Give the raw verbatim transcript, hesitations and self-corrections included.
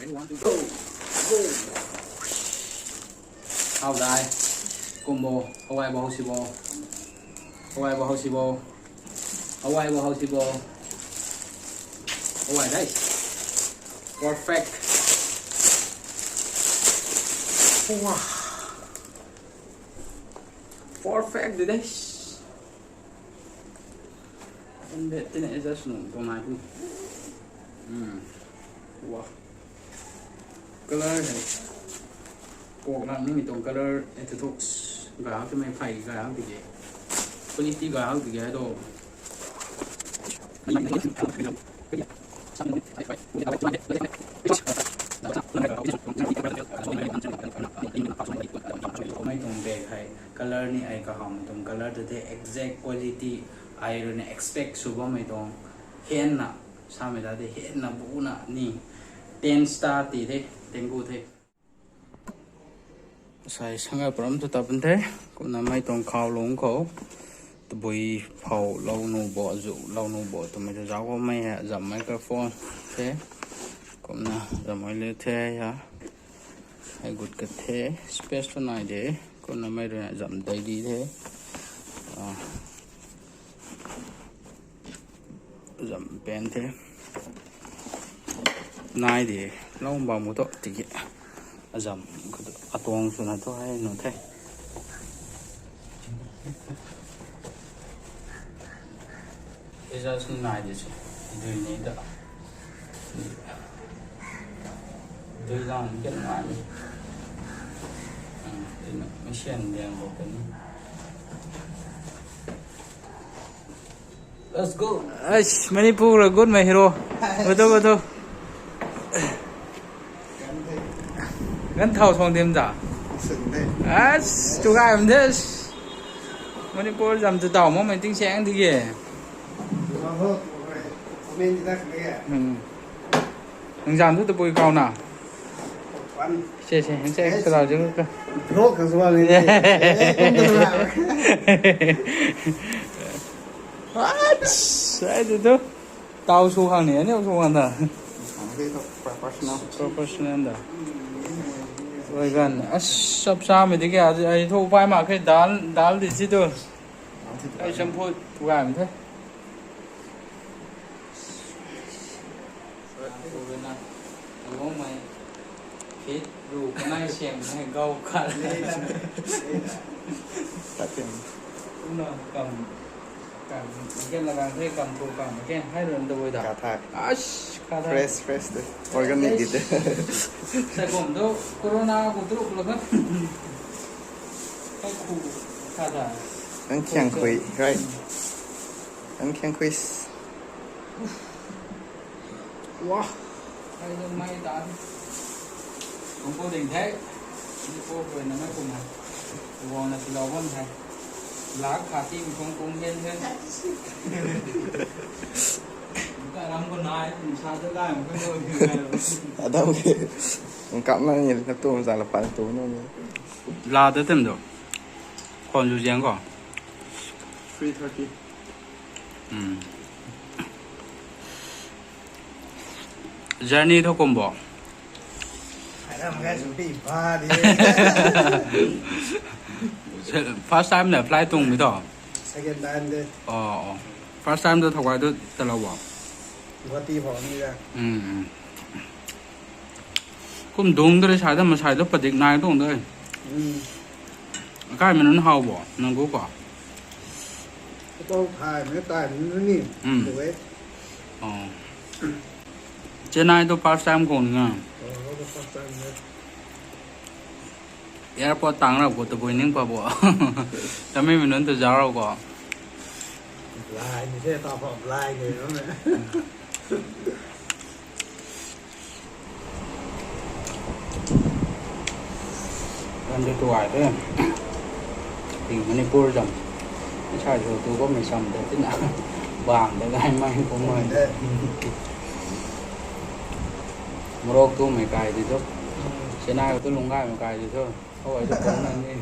How dai? Kumbo, how ai bo, how si bo? How ai bo, how si bo? How ai bo, how si bo? How ai dai? Perfect. Wow. Perfect de dai. Ande tine adjust nung tuang nai tu. Hmm. Wow. Color hei. Kok lang nimei tuang color e tu tu. Gay hak tu mei phey gay hak tiki. Quality gay hak tiki do. Mei tuang bag hei color ni ai kahawmei tuang color tu the exact quality ai rui na expect sw bammei tuang henna samei ta de henna buna ni ten star ti the thank you the. Sai sangai param tu ta pun the. Kumna mei tuang khou lung khou tabui phou lou nu bo azu lou nu bo twmei tu zauc khou mei hei zam microphone the. Kumna zam mei le the ya. Hei gut ka the space tu nai de. Kumna mei rui na zam dai di the. Ah. Zam pen the. Nai de. Lou bam mu to tiki. Azam khou tu atuang swna tu hei nu the. Adjust nai de se. Dui ni da. Dui lang ken nai. Hmm, ina machine liang bo kan. Let's go. Aish, Manipur la gut mei hero. Go to, go to. Gan thau song dim da. Aish, tu gai am this. Manipur zam tu tau mo mei ting seng di ge. Hmm. Nang zam tu tabui kau na. Se, se, se, se, se, se, se. Vlog ka zuang ni. What? Sai tu tu. Tau su khang ni, ani su khang ta. Ang tu professional. Professional da. Oi gan. As sap sa mei di kya, ai thu pai ma khe dal, dal di si tu. Ai shampoo tu gan the. Rui na, lungmei, fit, ru, kanai siam, hei, gau, khat. Khat siam. Kumna, kam, kam, makan la gang the, kam thu kam, makan, hei, run da bui da. Khat thak. Ash, khat thak. Fresh, fresh de. Organic di de. Sai bom tu, corona ko tu ko la kan. Hei, khu, khat thak. Ang khiang khui, right? Ang khiang khui. Wah. Ai tu mai ta. Kung pu ding the. Ni pu pu na mai pu na. Wang na tilou bam the. Lak kha ti kung kung hen hen. Ka ram ko nai, sa ta lai mo ko. Adam ke. Ang kam na ni na tu sa la pan tu no ni. La ta tem do. Khwan zu ziang ko. Three thirty. Hmm. Journey thu kum bo? Ai ram guys, pi ba di. First time na flight tuang mi to? Second time de. Oh, oh. First time tu thau kai tu talou bo? Guwahati phou ni da. Hmm, hmm. Kum dung de rui sai da, masai tu padik nai tuang de. Hmm. Kai mei nunc how bo, nang gu ko? Katou thay mei tai mei nunc ni. Hmm. Tu e. Oh. Chennai tu first time khou ni nga. Oh, tu first time ni. Airport tang rap ko tabui ning pa bo. Tamei mei nunc tu zauc rau ko. Lai ni se ta pha lai ni ro me. Ram de tuai the. Ting Manipur zam. Sai thu tu ko mei sam de tina. Bang de gai mai ko mai. Morok tu mei kai di tu. Chennai tu lung gai mei kai di tu. How ai tu ko na ni.